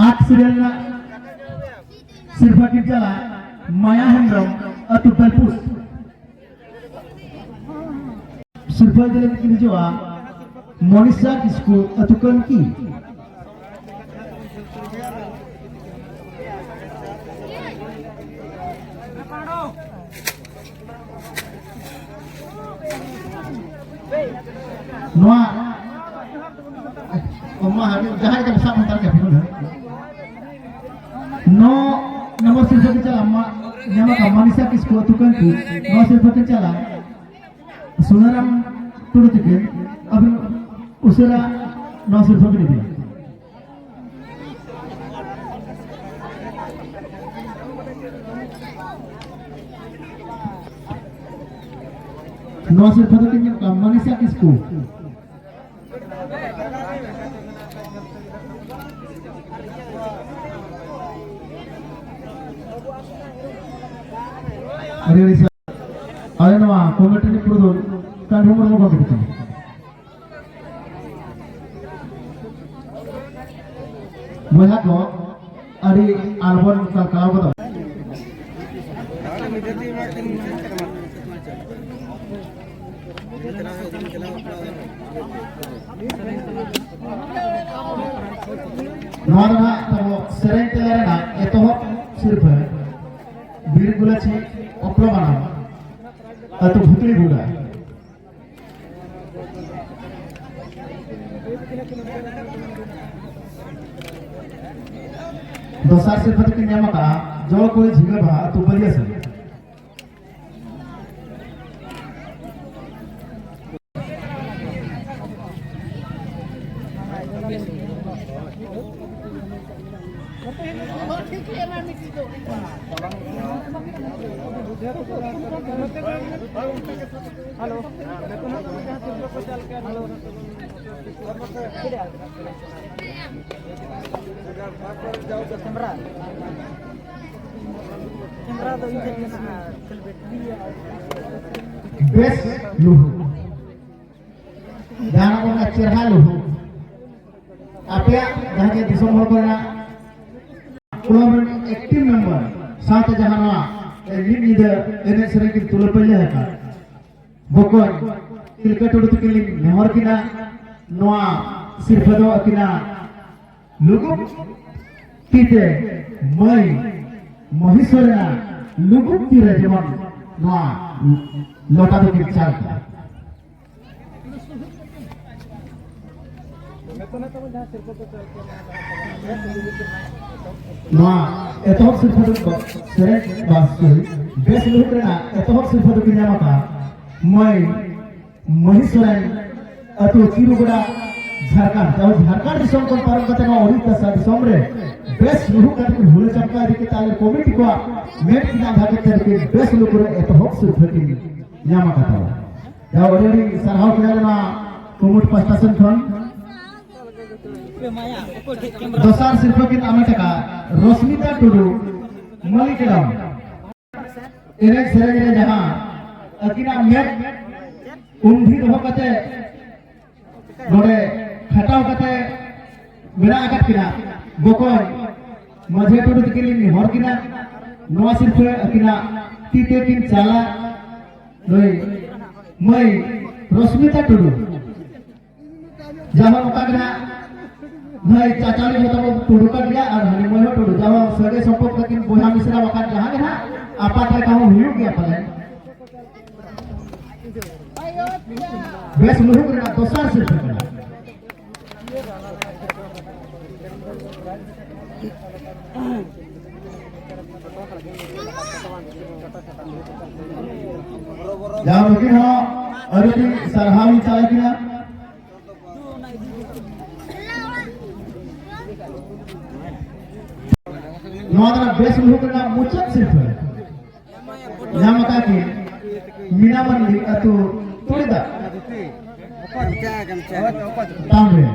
ᱟᱴ ᱥᱤᱨᱤᱭᱟᱞ ᱨᱮᱱᱟᱜ ᱥᱤᱨᱯᱷᱟᱹ ᱠᱤᱱ ᱪᱟᱞᱟ ᱢᱟᱭᱟ ᱦᱮᱢᱵᱨᱚᱢ ᱟᱹᱛᱩ ᱵᱮᱞᱯᱩᱥ᱾ ᱥᱤᱨᱯᱷᱟᱹ ᱤᱫᱤ ᱞᱟᱹᱜᱤᱫ ᱠᱤᱱ ᱦᱤᱡᱩᱜᱼᱟ ᱢᱚᱱᱤᱥᱟ ᱠᱤᱥᱠᱩ ᱟᱹᱛᱩ ᱠᱟᱱᱠᱤ᱾ ᱱᱚᱣᱟ ᱚ, ᱢᱟ, ᱡᱟᱦᱟᱸᱭ ᱜᱮ ᱥᱟᱵ ᱦᱟᱛᱟᱲ ᱠᱟᱜ ᱯᱮ, ᱱᱚ ᱱᱚᱢᱵᱚᱨ ᱥᱤᱨᱯᱷᱟᱹ ᱠᱤᱱ ᱪᱟᱞᱟ, ᱢᱟ, ᱧᱟᱢ ᱟᱠᱟᱫ ᱢᱟᱱᱤᱥᱟ ᱠᱤᱥᱠᱩ ᱟᱹᱛᱩ ᱠᱟᱱᱠᱤ, ᱱᱚᱣᱟ ᱥᱤᱨᱯᱷᱟᱹ ᱠᱤᱱ ᱪᱟᱞᱟ ᱥᱩᱱᱟᱨᱟᱢ ᱴᱩᱰᱩ ᱛᱤᱠᱤᱱ, ᱟᱹᱵᱤᱱ ᱩᱥᱟᱹᱨᱟ ᱱᱚᱣᱟ ᱥᱤᱨᱯᱷᱟᱹ ᱵᱤᱱ ᱤᱫᱤᱭᱟ᱾ ᱱᱚᱣᱟ ᱥᱤᱨᱯᱷᱟᱹ ᱫᱚ ᱠᱤᱱ ᱧᱟᱢ ᱠᱟᱜᱼᱟ ᱢᱟᱱᱤᱥᱟ ᱠᱤᱥᱠᱩ᱾ ᱟᱹᱰᱤ ᱟᱹᱰᱤ ᱥᱟᱨᱦᱟᱣ᱾ ᱟᱞᱮ ᱱᱚᱣᱟ ᱠᱚᱢᱤᱴᱤ ᱨᱤᱱᱤᱡ ᱯᱩᱨᱩᱫᱷᱩᱞ ᱠᱟᱹᱱᱦᱩ ᱢᱩᱨᱢᱩ ᱜᱚᱢᱠᱮ ᱛᱟᱹᱠᱤᱱ᱾ ᱵᱚᱭᱦᱟ ᱠᱚ, ᱟᱹᱰᱤ ᱟᱞᱚᱵᱚᱱ ᱠᱟᱞᱠᱟᱣ ᱜᱚᱫᱚᱜ᱾ ᱱᱚᱣᱟ ᱫᱚ ᱱᱟᱦᱟᱜ ᱛᱟᱵᱚ ᱥᱮᱨᱮᱧ ᱛᱮᱞᱟ ᱨᱮᱱᱟᱜ ᱮᱛᱚᱦᱚᱵ ᱥᱤᱨᱯᱷᱟᱹ᱾ ᱵᱤᱨ ᱜᱩᱞᱟᱹᱪᱤ ᱟᱹᱛᱩ ᱵᱷᱩᱛᱲᱤ ᱜᱩᱰᱟ᱾ ᱫᱚᱥᱟᱨ ᱥᱤᱨᱯᱷᱟᱹ ᱫᱚᱠᱤᱱ ᱧᱟᱢ ᱟᱠᱟᱫᱼᱟ ᱡᱚ ᱠᱚᱭ ᱡᱷᱤᱸᱜᱟᱹ ᱵᱟᱦᱟ, ᱟᱹᱛᱩ ᱵᱟᱹᱞᱤᱭᱟᱹ ᱥᱮᱫ᱾ ᱵᱮᱥ ᱞᱩᱦᱩᱠ, ᱡᱟᱦᱟᱸ ᱚᱱᱟ ᱪᱮᱨᱦᱟ ᱞᱩᱦᱩᱠ, ᱟᱯᱮᱭᱟᱜ ᱡᱟᱦᱟᱸ ᱡᱮ ᱫᱤᱥᱚᱢ ᱦᱚᱲ ᱠᱚᱨᱮᱱᱟᱜ ᱠᱞᱟᱵᱽ ᱨᱮᱱ ᱮᱠᱴᱤᱵᱷ ᱢᱮᱢᱵᱟᱨ ᱥᱟᱶᱛᱮ ᱡᱟᱦᱟᱸ ᱱᱚᱣᱟ ᱢᱤᱫ ᱧᱤᱫᱟᱹ ᱮᱱᱮᱡ ᱥᱮᱨᱮᱧ ᱠᱤᱱ ᱛᱩᱞᱟᱹ ᱯᱟᱹᱭᱞᱟᱹ ᱟᱠᱟᱫ ᱵᱚᱠᱚᱧ ᱛᱤᱞᱠᱟᱹ ᱴᱩᱰᱩ ᱛᱟᱹᱠᱤᱱ ᱞᱤᱧ ᱱᱮᱦᱚᱨ ᱠᱤᱱᱟ, ᱱᱚᱣᱟ ᱥᱤᱨᱯᱷᱟᱹ ᱫᱚ ᱟᱹᱠᱤᱱᱟᱜ ᱞᱩᱜᱩᱵ ᱛᱤᱛᱮ ᱢᱟᱹᱭ ᱢᱚᱦᱤᱥᱚᱨ ᱨᱮᱱᱟᱜ ᱞᱩᱜᱩᱵ ᱛᱤᱨᱮ ᱡᱮᱢᱚᱱ ᱱᱚᱣᱟ ᱞᱚᱴᱟ ᱫᱚᱠᱤᱱ ᱪᱟᱞ ᱠᱟᱜᱼᱟ᱾ ᱱᱚᱣᱟ ᱮᱛᱚᱦᱚᱵ ᱥᱤᱨᱯᱷᱟᱹ ᱫᱚ ᱥᱮᱨᱮᱧ ᱵᱟᱥ ᱵᱮᱥ ᱞᱩᱦᱩᱠ ᱨᱮᱱᱟᱜ ᱮᱛᱚᱦᱚᱵ ᱥᱤᱨᱯᱷᱟᱹ ᱫᱚᱠᱤᱱ ᱧᱟᱢ ᱟᱠᱟᱫ ᱢᱟᱹᱭ ᱢᱟᱹᱦᱤ ᱥᱚᱨᱮᱱ, ᱟᱹᱛᱩ ᱪᱤᱨᱩᱜᱚᱰᱟ, ᱡᱷᱟᱲᱠᱷᱚᱸᱰ᱾ ᱡᱟᱦᱟᱸ ᱡᱷᱟᱲᱠᱷᱚᱸᱰ ᱫᱤᱥᱚᱢ ᱠᱷᱚᱱ ᱯᱟᱨᱚᱢ ᱠᱟᱛᱮ ᱱᱚᱣᱟ ᱳᱰᱤᱥᱟ ᱫᱤᱥᱚᱢ ᱨᱮ ᱵᱮᱥ ᱞᱩᱦᱩᱠ ᱠᱟᱛᱮ ᱠᱤᱱ ᱦᱩᱞᱟᱹ ᱪᱟᱯᱠᱟ ᱤᱫᱤ ᱠᱟᱛᱮ ᱟᱞᱮ ᱠᱚᱢᱤᱴᱤ ᱠᱚᱣᱟᱜ ᱢᱮᱫ ᱠᱤᱱ ᱟᱸᱫᱷᱟ ᱠᱮᱫ ᱛᱮ ᱱᱩᱠᱤᱱ ᱵᱮᱥ ᱞᱩᱦᱩᱠ ᱨᱮ ᱮᱛᱚᱦᱚᱵ ᱥᱤᱨᱯᱷᱟᱹ ᱠᱤᱱ ᱧᱟᱢ ᱟᱠᱟᱫ ᱛᱟᱵᱚᱱᱟ᱾ ᱡᱟᱦᱟᱸ ᱟᱹᱰᱤ ᱟᱹᱰᱤ ᱥᱟᱨᱦᱟᱣ ᱠᱤᱱᱟ ᱱᱚᱣᱟ ᱠᱩᱢᱩᱴ ᱯᱟᱥᱴᱟ ᱥᱮᱱ ᱠᱷᱚᱱ᱾ ᱫᱚᱥᱟᱨ ᱥᱤᱨᱯᱷᱟᱹ ᱠᱤᱱ ᱟᱢᱮᱴ ᱟᱠᱟᱫ ᱨᱚᱥᱢᱤᱛᱟ ᱴᱩᱰᱩ, ᱢᱟᱹᱞᱤᱠ ᱮᱰᱟᱢ᱾ ᱮᱱᱮᱡ ᱥᱮᱨᱮᱧ ᱨᱮ ᱡᱟᱦᱟᱸ ᱟᱹᱠᱤᱱᱟᱜ ᱢᱮᱫ ᱩᱱᱫᱷᱤ ᱫᱚᱦᱚ ᱠᱟᱛᱮ ᱱᱚᱰᱮ ᱠᱷᱟᱴᱟᱣ ᱠᱟᱛᱮ ᱢᱮᱱᱟᱜ ᱟᱠᱟᱫ ᱠᱤᱱᱟ, ᱵᱚᱠᱚᱧ ᱢᱟᱹᱡᱷᱤ ᱴᱩᱰᱩ ᱛᱟᱹᱠᱤᱱ ᱞᱤᱧ ᱱᱮᱦᱚᱨ ᱠᱤᱱᱟ, ᱱᱚᱣᱟ ᱥᱤᱨᱯᱷᱟᱹ ᱟᱹᱠᱤᱱᱟᱜ ᱛᱤ ᱛᱮ ᱠᱤᱱ ᱪᱟᱞᱟ᱾ ᱱᱩᱭ ᱢᱟᱹᱭ ᱨᱚᱥᱢᱤᱛᱟ ᱴᱩᱰᱩ, ᱡᱟᱦᱟᱸ ᱚᱱᱠᱟ ᱜᱮ ᱱᱟᱜ ᱱᱩᱭ ᱪᱟᱪᱟᱞᱤ ᱡᱚᱛᱚ ᱵᱚ ᱴᱩᱰᱩ ᱠᱟᱱ ᱜᱮᱭᱟ, ᱟᱨ ᱦᱟᱹᱱᱤ ᱢᱟᱹᱭ ᱦᱚᱸ ᱴᱩᱰᱩ, ᱡᱟᱦᱟᱸ ᱥᱟᱹᱜᱟᱹᱭ ᱥᱚᱢᱯᱚᱨᱠ ᱛᱟᱹᱠᱤᱱ ᱵᱚᱭᱦᱟ ᱢᱤᱥᱨᱟ ᱵᱟᱠᱷᱟᱱ ᱡᱟᱦᱟᱸ ᱜᱮ ᱱᱟᱜ ᱟᱯᱟᱛ ᱞᱮᱠᱟ ᱦᱚᱸ ᱦᱩᱭᱩᱜ ᱜᱮᱭᱟ ᱯᱟᱞᱮᱱ᱾ ᱵᱮᱥ ᱞᱩᱦᱩᱠ ᱨᱮᱱᱟᱜ ᱫᱚᱥᱟᱨ ᱥᱤᱨᱯᱟᱹ ᱠᱟᱱᱟ᱾ ᱡᱟᱦᱟᱸ ᱱᱩᱠᱤᱱ ᱦᱚᱸ ᱟᱹᱰᱤ ᱟᱹᱰᱤ ᱥᱟᱨᱦᱟᱣ ᱤᱧ ᱪᱟᱞ ᱟᱹᱠᱤᱱᱟ᱾ ᱱᱚᱣᱟ ᱫᱚ ᱵᱮᱥ ᱞᱩᱦᱩᱠ ᱨᱮᱱᱟᱜ ᱢᱩᱪᱟᱹᱫ ᱥᱤᱨᱯᱟᱹ ᱧᱟᱢ ᱟᱠᱟᱫ ᱠᱤᱱ ᱢᱤᱱᱟ ᱢᱟᱱᱰᱤ ᱟᱹᱛᱩ ᱛᱩᱲᱤᱫᱟ ᱴᱟᱣᱩᱱ ᱨᱮ᱾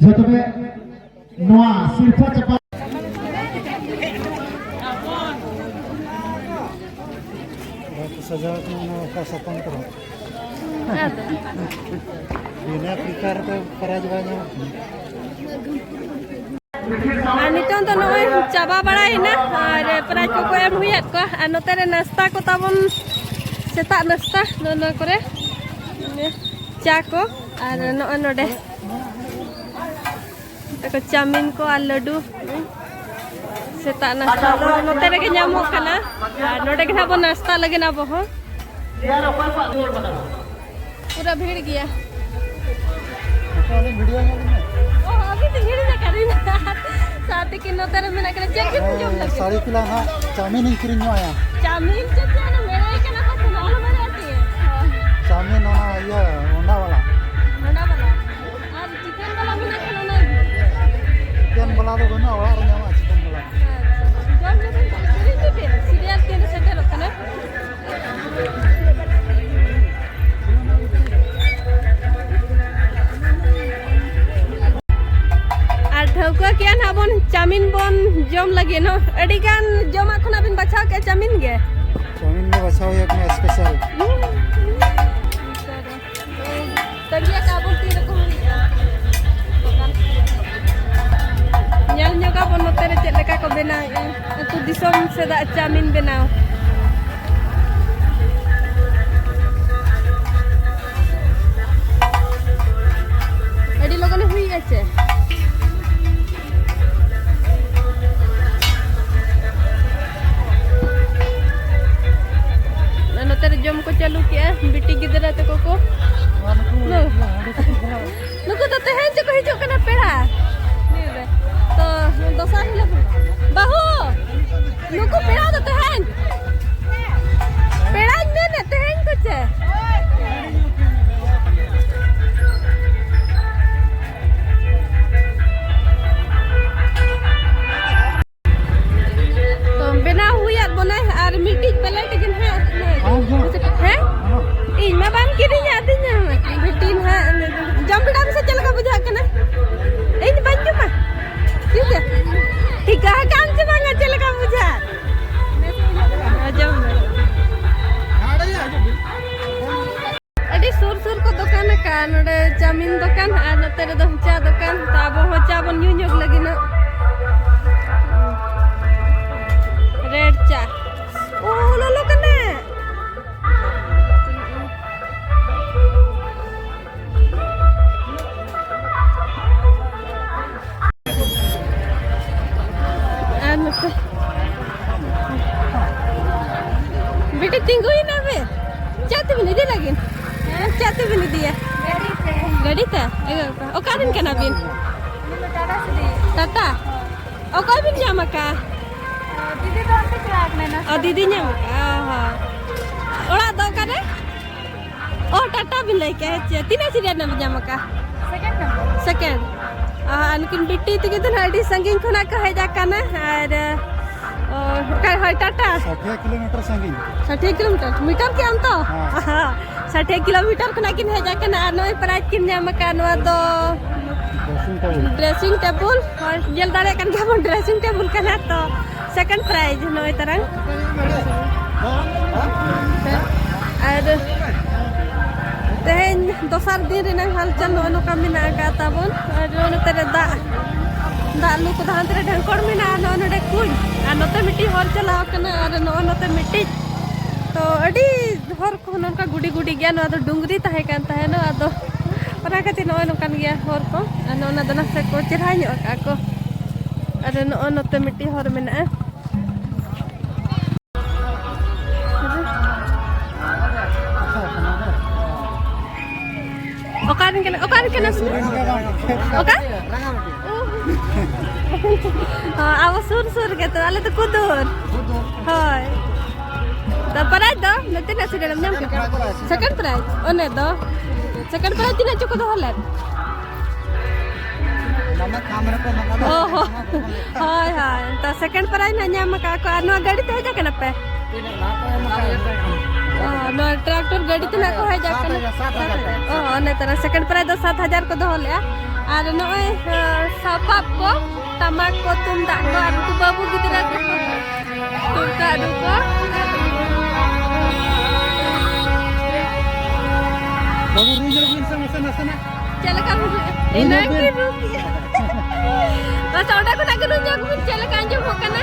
ᱡᱚᱛᱚ ᱯᱮ ᱱᱚᱣᱟ ᱥᱤᱨᱯᱟᱹ ᱪᱟᱯᱟᱞ ᱥᱟᱡᱟᱣ ᱠᱟᱱᱟ, ᱚᱱᱟ ᱚᱠᱟ ᱥᱟᱛᱟᱢ ᱠᱟᱱᱟ? ᱵᱤᱱᱟᱹ ᱯᱨᱤᱯᱮᱭᱟᱨ ᱫᱚ ᱯᱨᱟᱭᱤᱡᱽ ᱵᱟᱭ ᱧᱟᱢᱚᱜ ᱠᱟᱱᱟ᱾ ᱟᱨ ᱱᱤᱛᱚᱝ ᱫᱚ ᱱᱚᱜᱼᱚᱭ ᱪᱟᱵᱟ ᱵᱟᱲᱟᱭᱮᱱᱟ ᱟᱨ ᱯᱨᱟᱭᱤᱡᱽ ᱠᱚᱠᱚ ᱮᱢ ᱦᱩᱭᱟᱫ ᱠᱚᱣᱟ᱾ ᱟᱨ ᱱᱚᱛᱮ ᱨᱮ ᱱᱟᱥᱛᱟ ᱠᱚ ᱛᱟᱵᱚᱱ, ᱥᱮᱛᱟᱜ ᱱᱟᱥᱛᱟ ᱱᱚᱜᱼᱚ ᱱᱚᱣᱟ ᱠᱚᱨᱮ ᱪᱟ ᱠᱚ ᱟᱨ ᱱᱚᱜᱼᱚᱭ ᱱᱚᱰᱮ ᱛᱟᱠᱚ ᱪᱟᱣᱢᱤᱱ ᱠᱚ ᱟᱨ ᱞᱟᱹᱰᱩ᱾ ᱥᱮᱛᱟᱜ ᱱᱟᱥᱛᱟ ᱫᱚ ᱱᱚᱛᱮ ᱨᱮᱜᱮ ᱧᱟᱢᱚᱜ ᱠᱟᱱᱟ᱾ ᱟᱨ ᱱᱚᱰᱮ ᱜᱮ ᱱᱟᱦᱟᱜ ᱵᱚᱱ ᱱᱟᱥᱛᱟ ᱞᱟᱹᱜᱤᱫ ᱟᱵᱚ ᱦᱚᱸ᱾ ᱯᱩᱨᱟᱹ ᱵᱷᱤᱲ ᱜᱮᱭᱟ᱾ ᱟᱪᱪᱷᱟ, ᱟᱹᱞᱤᱧ ᱵᱷᱤᱰᱤᱭᱳ ᱧᱮᱞ ᱞᱤᱧ ᱢᱮ᱾ ᱚ, ᱟᱹᱵᱤᱱ ᱫᱚ ᱵᱷᱤᱲ ᱜᱮᱭᱟ ᱠᱟᱨᱤᱱ᱾ ᱥᱟᱶᱛᱮ ᱠᱤᱱ ᱱᱚᱛᱮ ᱨᱮ ᱢᱮᱱᱟᱜ ᱠᱤᱱᱟ᱾ ᱪᱮᱫ ᱠᱤᱱ ᱡᱚᱢ ᱞᱟᱹᱜᱤᱫ? ᱥᱟᱹᱲᱤ ᱠᱤᱞᱟ ᱦᱟᱸᱜ ᱪᱟᱣᱢᱤᱱ ᱤᱧ ᱠᱤᱨᱤᱧ ᱧᱚᱜ ᱟᱭᱟ᱾ ᱪᱟᱣᱢᱤᱱ ᱪᱮᱫ ᱪᱮᱫ ᱚᱱᱟ ᱢᱮᱲᱟᱭ ᱠᱟᱱᱟ ᱠᱚ, ᱚᱱᱟ ᱟᱞᱚ ᱢᱮᱲᱟᱭ ᱦᱚᱪᱚᱭᱟ᱾ ᱪᱟᱣᱢᱤᱱ ᱚᱱᱟ ᱤᱭᱟᱹ ᱦᱚᱱᱰᱟ ᱵᱟᱞᱟ᱾ ᱦᱚᱱᱰᱟ ᱵᱟᱞᱟ᱾ ᱟᱨ ᱪᱤᱠᱮᱱ ᱵᱟᱞᱟ ᱢᱮᱱᱟᱜ ᱠᱷᱟᱱ ᱚᱱᱟ ᱜᱮ᱾ ᱪᱤᱠᱮᱱ ᱵᱟᱞᱟ ᱫᱚ ᱵᱟᱹᱱᱩᱜᱼᱟ, ᱚᱲᱟᱜ ᱨᱮ ᱧᱟᱢᱚᱜᱼᱟ ᱪᱤᱠᱮᱱ ᱵᱟᱞᱟ᱾ ᱟᱪᱪᱷᱟ, ᱡᱚᱢ ᱞᱮᱵᱮᱱ ᱛᱚᱵᱮ, ᱠᱤᱨᱤᱧ ᱯᱮ, ᱥᱤᱨᱤᱭᱟᱞ ᱛᱤᱱ ᱨᱮ ᱥᱮᱴᱮᱨᱚᱜ ᱠᱟᱱᱟ᱾ ᱟᱨ ᱴᱷᱟᱹᱣᱠᱟᱹ ᱠᱮᱜᱼᱟ ᱱᱟᱦᱟᱜ ᱵᱚᱱ ᱪᱟᱣᱢᱤᱱ ᱵᱚᱱ ᱡᱚᱢ ᱞᱟᱹᱜᱤᱫ ᱱᱚ᱾ ᱟᱹᱰᱤ ᱜᱟᱱ ᱡᱚᱢᱟᱜ ᱠᱷᱚᱱᱟᱜ ᱵᱤᱱ ᱵᱟᱪᱷᱟᱣ ᱠᱮᱜᱼᱟ ᱪᱟᱣᱢᱤᱱ ᱜᱮ? ᱪᱟᱣᱢᱤᱱ ᱜᱮ ᱵᱟᱪᱷᱟᱣ ᱦᱩᱭ ᱟᱠᱟᱱᱟ ᱥᱯᱮᱥᱟᱞ᱾ ᱛᱟᱺᱜᱤ ᱟᱠᱟᱫ ᱵᱚᱱ ᱛᱤ ᱨᱮᱠᱚ ᱦᱩᱭᱩᱜᱼᱟ᱾ ᱧᱮᱞ ᱧᱚᱜ ᱟᱵᱚᱱ ᱱᱚᱛᱮ ᱨᱮ ᱪᱮᱫ ᱞᱮᱠᱟ ᱠᱚ ᱵᱮᱱᱟᱣᱮᱫᱼᱟ, ᱟᱹᱛᱩ ᱫᱤᱥᱚᱢ ᱥᱮᱫᱟᱜ ᱪᱟᱣᱢᱤᱱ ᱵᱮᱱᱟᱣ᱾ ᱟᱹᱰᱤ ᱞᱚᱜᱚᱱᱮ ᱦᱩᱭᱮᱜᱼᱟ ᱪᱮ? ᱵᱤᱴᱤ ᱜᱤᱫᱽᱨᱟᱹ ᱛᱟᱠᱚ ᱠᱚ᱾ ᱱᱩ-, ᱱᱩᱠᱩ ᱫᱚ ᱛᱮᱦᱮᱧ ᱪᱚᱠᱚ ᱦᱤᱡᱩᱜ ᱠᱟᱱᱟ ᱯᱮᱲᱟ᱾ ᱛᱚ ᱫᱚᱥᱟᱨ ᱦᱤᱞᱳᱜ, ᱵᱟᱹᱦᱩ, ᱱᱩᱠᱩ ᱯᱮᱲᱟ ᱫᱚ ᱛᱮᱦᱮᱧ᱾ ᱯᱮᱲᱟᱧ ᱢᱮᱱᱮᱫ ᱛᱮᱦᱮᱧ ᱠᱚ ᱪᱮ? ᱛᱚ ᱵᱮᱱᱟᱣ ᱦᱩᱭᱟᱫ ᱵᱚᱱᱟᱭ ᱟᱨ ᱢᱤᱫᱴᱤᱡ ᱯᱞᱮᱴ ᱜᱮ ᱱᱟᱦᱟᱜ᱾ ᱦᱮᱸ? ᱤᱧ ᱢᱟ ᱵᱟᱢ ᱠᱤᱨᱤᱧ ᱟᱹᱫᱤᱧᱟ᱾ ᱵᱤᱴᱤ ᱱᱟᱦᱟᱜ ᱡᱚᱢ ᱵᱮᱲᱟ ᱢᱮᱥᱮ ᱪᱮᱫ ᱞᱮᱠᱟ ᱵᱩᱡᱷᱟᱹᱜ ᱠᱟᱱᱟ? ᱤᱧ ᱵᱟᱹᱧ ᱡᱚᱢᱟ᱾ ᱴᱷᱤᱠ ᱜᱮᱭᱟ᱾ ᱴᱷᱤᱠᱟ ᱟᱠᱟᱱ ᱪᱮ ᱵᱟᱝᱟ ᱪᱮᱫ ᱞᱮᱠᱟ ᱵᱩᱡᱷᱟᱹᱜ? ᱡᱚᱢ ᱢᱮ᱾ ᱟᱹᱰᱤ ᱥᱩᱨ ᱥᱩᱨ ᱠᱚ ᱫᱚᱠᱟᱱ ᱟᱠᱟᱫ, ᱱᱚᱰᱮ ᱪᱟᱣᱢᱤᱱ ᱫᱚᱠᱟᱱ ᱟᱨ ᱱᱚᱛᱮ ᱨᱮᱫᱚ ᱪᱟ ᱫᱚᱠᱟᱱ᱾ ᱛᱚ ᱟᱵᱚ ᱦᱚᱸ ᱪᱟ ᱵᱚᱱ ᱧᱩ ᱧᱚᱜ ᱞᱟᱹᱜᱤᱫ ᱱᱟᱜ᱾ ᱨᱮᱰ ᱪᱟ᱾ ᱳ, ᱞᱚᱞᱚ ᱠᱟᱱᱟ᱾ ᱟᱨ ᱱᱚᱛᱮ ᱵᱤᱴᱤ ᱛᱤᱸᱜᱩᱭᱮᱱᱟ ᱵᱮ? ᱪᱮᱫ ᱛᱮᱵᱤᱱ ᱤᱫᱤ ᱞᱟᱹᱜᱤᱫ? ᱦᱮᱸ? ᱪᱮᱫ ᱛᱮᱵᱤᱱ ᱤᱫᱤᱭᱟ? ᱜᱟᱹᱰᱤ ᱛᱮ᱾ ᱜᱟᱹᱰᱤ ᱛᱮ? ᱮ, ᱚᱠᱟ ᱨᱮᱱ ᱠᱟᱱᱟ ᱵᱤᱱ? ᱟᱹᱞᱤᱧ ᱫᱚ ᱴᱟᱴᱟ ᱥᱮᱫ ᱞᱤᱧ ᱤᱫᱤᱭᱟ᱾ ᱴᱟᱴᱟ? ᱦᱳᱭ᱾ ᱚᱠᱚᱭ ᱵᱤᱱ ᱧᱟᱢ ᱟᱠᱟᱫ? ᱫᱤᱫᱤ ᱫᱚ ᱚᱱᱛᱮ ᱪᱟᱞᱟᱣ ᱠᱟᱱᱟᱭ ᱱᱟᱥᱛᱟ ᱚ, ᱫᱤᱫᱤ ᱠᱟᱛᱮ᱾ ᱧᱟᱢ ᱟᱠᱟᱫ᱾ ᱚ, ᱦᱚᱸ᱾ ᱚᱲᱟᱜ ᱫᱚ ᱚᱠᱟᱨᱮ? ᱚ, ᱴᱟᱴᱟ ᱵᱤᱱ ᱞᱟᱹᱭ ᱠᱮᱜᱼᱟ, ᱦᱮᱸ ᱪᱮ? ᱛᱤᱱᱟᱹᱜ ᱥᱤᱨᱤᱭᱟᱞ ᱨᱮᱱᱟᱜ ᱵᱤᱱ ᱧᱟᱢ ᱟᱠᱟᱫ? Second number. ᱥᱮᱠᱮᱱᱰ᱾ ᱚ, ᱟᱨ ᱱᱩᱠᱤᱱ ᱵᱤᱴᱤ ᱛᱟᱹᱠᱤᱱ ᱫᱚ ᱱᱟᱦᱟᱜ ᱟᱹᱰᱤ ᱥᱟᱺᱜᱤᱧ ᱠᱷᱚᱱᱟᱜ ᱠᱚ ᱦᱮᱡ ᱟᱠᱟᱱᱟ᱾ ᱟᱨ, ᱚ, ᱚᱠᱟ, ᱦᱳᱭ, ᱴᱟᱴᱟ᱾ ᱥᱟᱴᱷᱤᱭᱟ ᱠᱤᱞᱳᱢᱤᱴᱟᱨ ᱥᱟᱺᱜᱤᱧ᱾ ᱥᱟᱴᱷᱤᱭᱟ ᱠᱤᱞᱳᱢᱤᱴᱟᱨ? ᱢᱤᱴᱟᱨ ᱠᱮᱜ ᱟᱢ ᱛᱚ? ᱦᱮᱸ᱾ ᱥᱟᱴᱷᱤᱭᱟ ᱠᱤᱞᱳᱢᱤᱴᱟᱨ ᱠᱷᱚᱱᱟᱜ ᱠᱤᱱ ᱦᱮᱡ ᱟᱠᱟᱱᱟ ᱟᱨ ᱱᱚᱜᱼᱚᱭ ᱯᱨᱟᱭᱤᱡᱽ ᱠᱤᱱ ᱧᱟᱢ ᱟᱠᱟᱫ᱾ ᱱᱚᱣᱟ ᱫᱚ ᱰᱨᱮᱥᱤᱝ ᱴᱮᱵᱩᱞ᱾ ᱰᱨᱮᱥᱤᱝ ᱴᱮᱵᱩᱞ, ᱦᱳᱭ, ᱧᱮᱞ ᱫᱟᱲᱮᱭᱟᱜ ᱠᱟᱱ ᱜᱮᱭᱟ ᱵᱚᱱ, ᱰᱨᱮᱥᱤᱝ ᱴᱮᱵᱩᱞ ᱠᱟᱱᱟ᱾ ᱛᱚ ᱥᱮᱠᱮᱱᱰ ᱯᱨᱟᱭᱤᱡᱽ ᱱᱚᱜᱼᱚᱭ ᱛᱟᱨᱟᱝ᱾ ᱟᱨ ᱛᱮᱦᱮᱧ ᱫᱚᱥᱟᱨ ᱫᱤᱱ ᱨᱮᱱᱟᱜ ᱦᱟᱞᱪᱟᱞ ᱱᱚᱜᱼᱚ ᱱᱚᱝᱠᱟ ᱢᱮᱱᱟᱜ ᱟᱠᱟᱫ ᱛᱟᱵᱚᱱ᱾ ᱟᱨ ᱱᱚᱜᱼᱚ ᱱᱚᱛᱮ ᱨᱮ ᱫᱟᱜ, ᱫᱟᱜ ᱞᱩ ᱠᱚᱫᱚ ᱦᱟᱱᱛᱮ ᱨᱮ ᱰᱷᱟᱝᱠᱚᱲ ᱢᱮᱱᱟᱜᱼᱟ, ᱱᱚᱜᱼᱚ ᱱᱚᱰᱮ ᱠᱩᱧ, ᱟᱨ ᱱᱚᱛᱮ ᱢᱤᱫᱴᱤᱡ ᱦᱚᱨ ᱪᱟᱞᱟᱣ ᱠᱟᱱᱟ, ᱟᱨ ᱱᱚᱜᱼᱚ ᱱᱚᱛᱮ ᱢᱤᱫᱴᱤᱡ᱾ ᱛᱚ ᱟᱹᱰᱤ ᱦᱚᱨ ᱠᱚᱦᱚᱸ ᱱᱚᱝᱠᱟ ᱜᱩᱰᱤ ᱜᱩᱰᱤ ᱜᱮᱭᱟ᱾ ᱱᱚᱣᱟ ᱫᱚ ᱰᱩᱝᱨᱤ ᱛᱟᱦᱮᱸ ᱠᱟᱱ ᱛᱟᱦᱮᱱᱟ, ᱟᱫᱚ ᱚᱱᱟ ᱠᱷᱟᱹᱛᱤᱨ ᱱᱚᱜᱼᱚᱭ ᱱᱚᱝᱠᱟᱱ ᱜᱮᱭᱟ ᱦᱚᱨ ᱠᱚ᱾ ᱟᱨ ᱱᱚᱜᱼᱚ ᱱᱟ ᱫᱚ ᱱᱟᱥᱮ ᱠᱚ ᱪᱮᱨᱦᱟ ᱧᱚᱜ ᱟᱠᱟᱫᱼᱟ ᱠᱚ᱾ ᱟᱨ ᱱᱚᱜᱼᱚ ᱱᱚᱛᱮ ᱢᱤᱫᱴᱤᱡ ᱦᱚᱨ ᱢᱮᱱᱟᱜᱼᱟ᱾ ᱚᱠᱟ ᱨᱮ ᱠᱟᱱᱟ? ᱚᱠᱟ? ᱦᱚᱸ, ᱟᱵᱚ ᱥᱩᱨ ᱥᱩᱨ ᱜᱮ ᱛᱚ, ᱟᱞᱮ ᱫᱚ ᱠᱩᱫᱩᱨ᱾ ᱦᱳᱭ᱾ ᱛᱚ prize ᱫᱚ ᱛᱤᱱᱟᱹᱜ student ᱮᱢ ᱧᱟᱢ ᱠᱮᱫᱟ? Second prize᱾ ᱚᱱᱮ ᱫᱚ second prize ᱛᱤᱱᱟᱹᱜ ᱪᱚ ᱠᱚ ᱫᱚᱦᱚ ᱞᱮᱫ? ᱚ ᱦᱚᱸ᱾ ᱦᱳᱭ, ᱦᱳᱭ᱾ ᱛᱚ second prize ᱱᱟᱜ ᱧᱟᱢ ᱟᱠᱟᱫ ᱠᱚ᱾ ᱟᱨ ᱱᱚᱣᱟ ᱜᱟᱹᱰᱤ ᱛᱮ ᱦᱮᱡ ᱟᱠᱟᱱᱟ ᱯᱮ? ᱚ, ᱱᱚᱣᱟ tractor ᱜᱟᱹᱰᱤ ᱛᱮ ᱱᱟᱜ ᱠᱚ ᱦᱮᱡ ᱟᱠᱟᱱᱟ᱾ ᱥᱟᱛ ᱦᱟᱡᱟᱨ, ᱥᱟᱛ ᱦᱟᱡᱟᱨ᱾ ᱚ, ᱚᱱᱮ ᱛᱚ, second prize ᱫᱚ ᱥᱟᱛ ᱦᱟᱡᱟᱨ ᱠᱚ ᱫᱚᱦᱚ ᱞᱮᱜᱼᱟ᱾ ᱟᱨ ᱱᱚᱜᱼᱚᱭ, ᱟᱸ, ᱥᱟᱯᱟᱵ ᱠᱚ, ᱴᱟᱢᱟᱠ ᱠᱚ, ᱛᱩᱢᱫᱟᱜ ᱠᱚ, ᱟᱨ ᱩᱱᱠᱩ ᱵᱟᱹᱵᱩ ᱜᱤᱫᱽᱨᱟᱹ ᱠᱚ, ᱛᱩᱢᱫᱟᱜ ᱨᱩ ᱠᱚ᱾ ᱵᱟᱹᱵᱩ, ᱨᱩ ᱧᱚᱜ ᱵᱤᱱ ᱥᱮ ᱱᱟᱥᱮ ᱱᱟᱥᱮᱱᱟᱜ᱾ ᱪᱮᱫ ᱞᱮᱠᱟ ᱵᱩᱡᱷᱟᱹᱜᱼᱟ? ᱨᱩ ᱧᱚᱜ ᱮᱱᱟᱝ ᱵᱤᱱ᱾ ᱜᱮ ᱨᱩ ᱠᱮᱜᱼᱟ᱾ ᱵᱟᱥ, ᱚᱸᱰᱮ ᱠᱷᱚᱱᱟᱜ ᱜᱮ ᱨᱩ ᱧᱚᱜ ᱵᱤᱱ, ᱪᱮᱫ ᱞᱮᱠᱟ ᱟᱸᱡᱚᱢᱚᱜ ᱠᱟᱱᱟ?